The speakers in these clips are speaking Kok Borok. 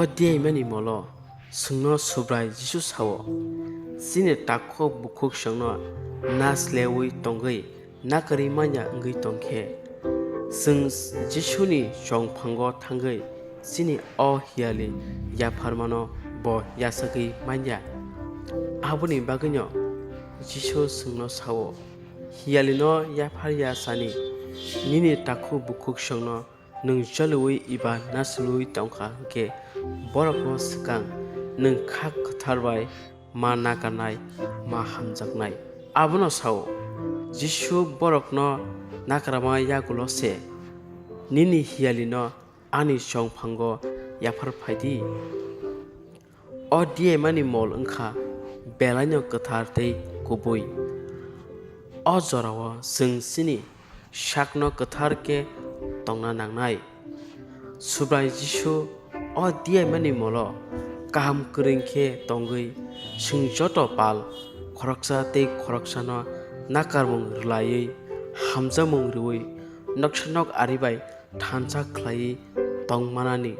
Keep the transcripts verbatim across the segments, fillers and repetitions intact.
O diyaimani molo chwngno Subrai Jisu sao, chini takhuk bukhuk chwngno nas leui tongwi nakarwi manya wngwi tongkhe, chwng Jisuni chongphango thangwi chini o hiyali yapharmano bo yachagwi manya. Aboni bagwino Jisu chwngno sao, hiyalino yaphar yachani nini takhuk bukhuk chwngno nwng choliui eba nasilui tongkha hwnkhe, borokno swkang nwng kha kwthar bai ma nakarnai, ma hamjaknai. Abono sao, Jisu borokno nakarma yagulo se, "Nini hiyalino ani chongphango yaphar phai di." O diyaimani mol wngkha belaino kwthar tei kubui. O jorao chwng chini sakno kwthar khe tongna nangnai. Subrai Jisu o diyaimani molo kaham kwrwng khe tongwi, chwng joto pal khoroksa tei khoroksano nakarmung rwlaiwi, hamjakmung rwui, noksa nok ari bai thansa khlaiwi tongmanani.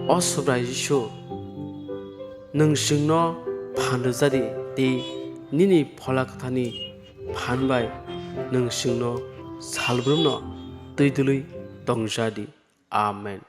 O Subrai Jisu, nwng chwngno phan rwjadi tei nini Phola Kwtharni phan bai nwng chwngno salbrumno twi dwlwi tongjadi. Amen.